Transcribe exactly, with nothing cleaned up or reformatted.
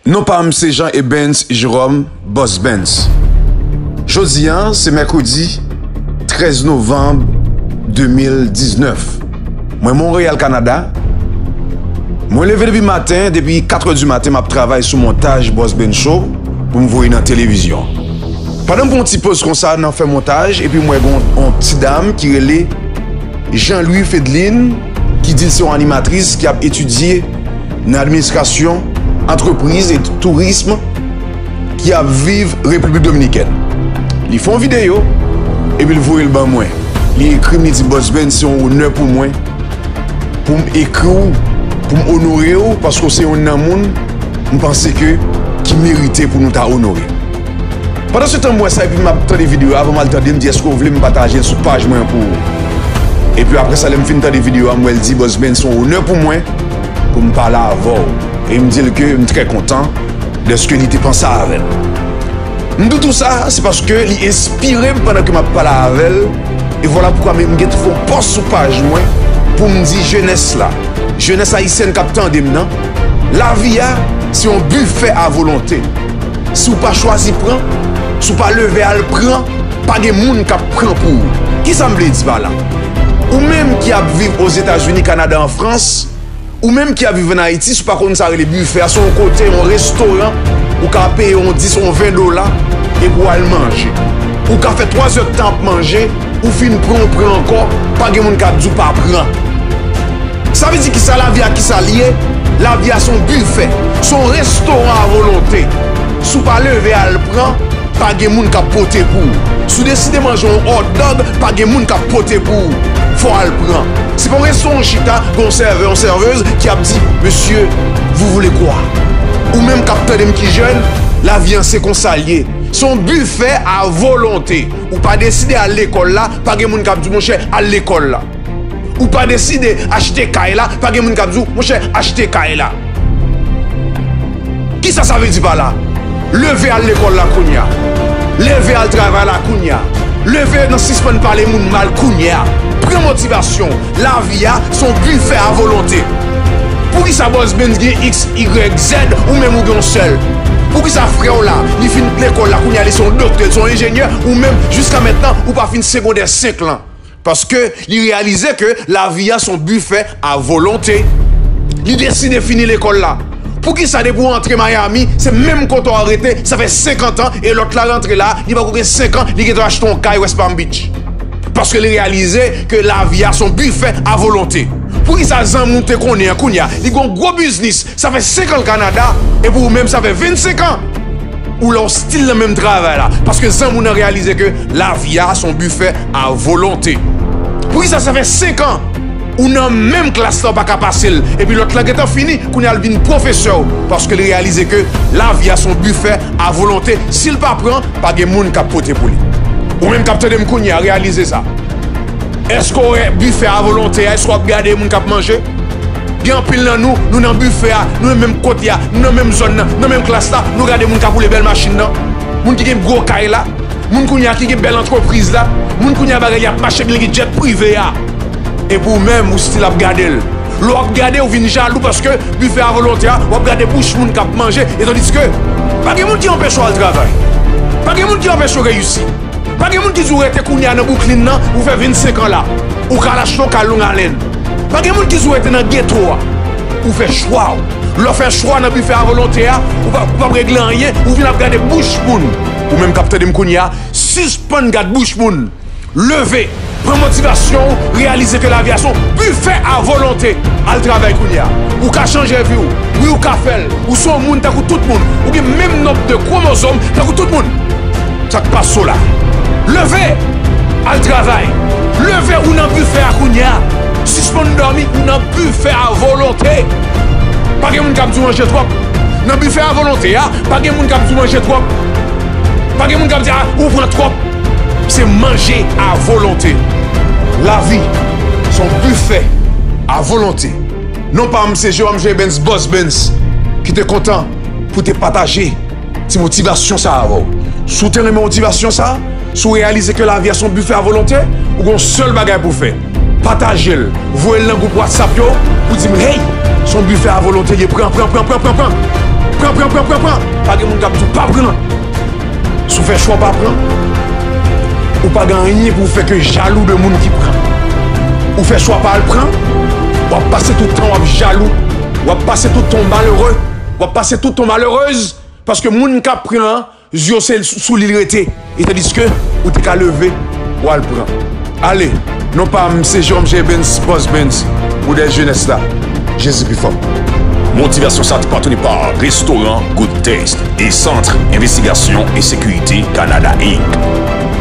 Non pa m se Jean Ebens Jerome, Boss Benz. Jodi a, se mèkredi trèz novanm de mil diznèf. Mwen Monreyal, Kanada. Mwen leve depi maten, depi kat è di maten, m ap travay sou montaj Boss Benz Show pou m voye nan televizyon. Pandan m pran yon ti poz konsa nan fè montaj, epi m wè gen yon, yon ti dam ki rele Jean Louis Fedlin, ki di l se yon animatris ki ap etidye nan administrasyon, antrepriz e tourism, ki ap viv Repiblik Dominikèn. Li fè yon videyo, epi l voye l ban mwen. Li ekri m, li di, Boss Benz, se yon onè pou mwen pou m ekri w, pou m onore w, paske w se youn nan moun m panse ke ki merite pou nou ta onore. Pandan se tan m wè sa epi m ap tande videyo a, avan m al tande, m di, èske w vle m pataje l sou paj mwen an pou ou? Epi apre sa, lè m fin tande videyo a, m wè l di, Boss Benz, se yon onè pou mwen pou m pale avè w. E m di l ke m trè kontan dèske li te panse avè m. M di w tou sa, se paske li enspire m pandan ke m ap pale avè l. E vwala poukwa m, m gen fè yon pòs sou paj mwen pou m di jenès la, jenès ayisyèn k ap tande m nan, lavi a se yon bifè a volonte. Si w pa chwazi pran, si w pa leve al pran, pa gen moun k ap pran pou ou. Kisa m vle di pa la? Ou menm ki ap viv Ozetazini, Kanada, an Frans, ou menm ki ap viv ann Ayiti, si w pa konn sa rele bifè a, se yon kote, yon restoran, ou ka peye yon dis, yon ven dola, epi w al manje. Ou ka fè twa zè tan ap manje, ou fin pran, ou pran ankò, pa gen moun k ap di w pa pran. Sa vle di kisa lavi a, kisa l ye? Lavi a se yon bifè, se yon restoran a volonte. Si w pa leve al pran, pa gen moun k ap pote pou ou. Si w deside manje yon hot dog, pa gen moun k ap pote pou ou. Fò w al pran. Se pa yon restoran w chita, gen yon sèvè, yon sèvez ki ap di, Monsieur, vous voulez quoi? Ou menm k ap tande m ki jèn, lavi a se konsa l ye. Se yon bifè a volonte. Ou pa deside al lekòl la, pa gen moun k ap di w, monchè, al lekòl la. Ou pa deside achte kay la, pa gen moun k ap di w, monchè, achte kay la. Kisa sa vle di pa la? Leve al lekòl la kounye a. Leve al travay la kounye a. Leve nan sispann pale moun mal kounye a. Pran motivasyon w. Lavi a se yon bifè a volonte. Poukisa Boss Benz gen X, Y, Z, ou menm ou gen yon sèl? Poukisa frè w la, li fin lekòl la kounye a, li se yon doktè, li se yon enjenyè, ou menm, jiska mentnan, ou pa fin segondè senk lan? Paske li reyalize ke lavi a se yon bifè a volonte. Li deside fini lekòl la. Poukisa depi w antre Miami, se menm kote w rete, sa fè senkant an, e lòt la rantre la, li pako gen senk an, li gentan achte yon kay West Palm Beach? Paske li reyalize ke lavi a se yon bifè a volonte. Poukisa zanmi w te konnen an kounye a, li gen yon gwo biznis, sa fè senk an l Kanada, epi ou menm sa fè vennsenk an ou la, w still nan menm travay la? Paske zanmi w nan reyalize ke lavi a se yon bifè a volonte. Poukisa sa fè senk an ou nan menm klas la, w pa ka pase l, epi lòt la gentan fini, kounye a l vin pwofesè w? Paske l reyalize ke lavi a se yon bifè a volonte. Si l pa pran, pa gen moun k ap pote pou li. Ou menm k ap tande m kounye a, reyalize sa. Èske w wè bifè a volonte a? Èske w ap gade moun k ap manje? Gen anpil nan nou, nou nan bifè a, nou nan menm kote a, nou nan menm zòn nan, nan menm klas la, nou gade moun k ap woule bèl machin nan, moun ki gen gwo kay la, moun kounye a ki gen bèl antrepriz la, moun kounye a bagay li ap mache byen, gen djèt prive a. Epi ou menm, ou still ap gade l. Lè w ap gade, ou vin jalou paske bifè a volonte a, w ap gade bouch moun k ap manje, e tandiske pa gen moun ki anpeche w al travay. Pa gen moun ki anpeche w reyisi. Pa gen moun ki di w rete kounye a nan Brooklyn nan, ou fè vennsenk an la. Ou ka al achte yon kay long alèn. Pa gen moun ki di w rete nan geto a. Ou fè chwa w. Lè w fè chwa nan bifè a volonte a, ou pa, ou p ap regle anyen, ou vin ap gade bouch moun. Ou menm k ap tande m kounye a, sispann gad bouch moun. Leve, pran motivasyon w, reyalize ke lavi a se yon bifè a volonte. Al travay kounye a. Ou ka chanje vi w. Wi, ou ka fè l. Ou se yon moun tankou tout moun. Ou gen menm nonb de kwomozòm tankou tout moun. Sa k pase w la? Leve! Al travay! Leve, ou nan bifè a kounye a. Sispann dòmi, ou nan bifè a volonte. Pa gen moun k ap di w manje twòp. Nan bifè a volonte a, pa gen moun k ap di w manje twòp. Pa gen moun k ap di, a, ou pran twòp. Se manje a volonte. Lavi se yon bifè a volonte. Non pa m se Jerome J. Benz, Boss Benz, ki te kontan pou te pataje ti motivasyon sa a avè w. Si w te renmen motivasyon sa a, si w reyalize ke lavi a se yon bifè a volonte, ou gen yon sèl bagay pou w fè. Pataje l, voye l nan gwoup WhatsApp yo, pou di m, hey, se yon bifè a volonte li ye, pran, pran, pran, pran, pran, pran. Pran, pran, pran, pran, pran. Pa gen moun k ap di w pa pran. Si w fè chwa w pa pran, ou pa gen anyen pou w fè ke jalou de moun ki pran. Ou fè chwa pa al pran, w ap pase tout tan w ap jalou, w ap pase tout tan w malere, w ap pase tout tan w malerez, paske moun k ap pran an, zye w se sou li l rete. E tandiske ou te ka leve, w al pran. Ale, non pa m, se Jerome J. Benz, Boss Benz, modèl jenès la. Jezi pi fò. Motivasyon sa te patwone pa Restoran Good Taste e Sant Envestigasyon e Sekirite Kanada, Inc.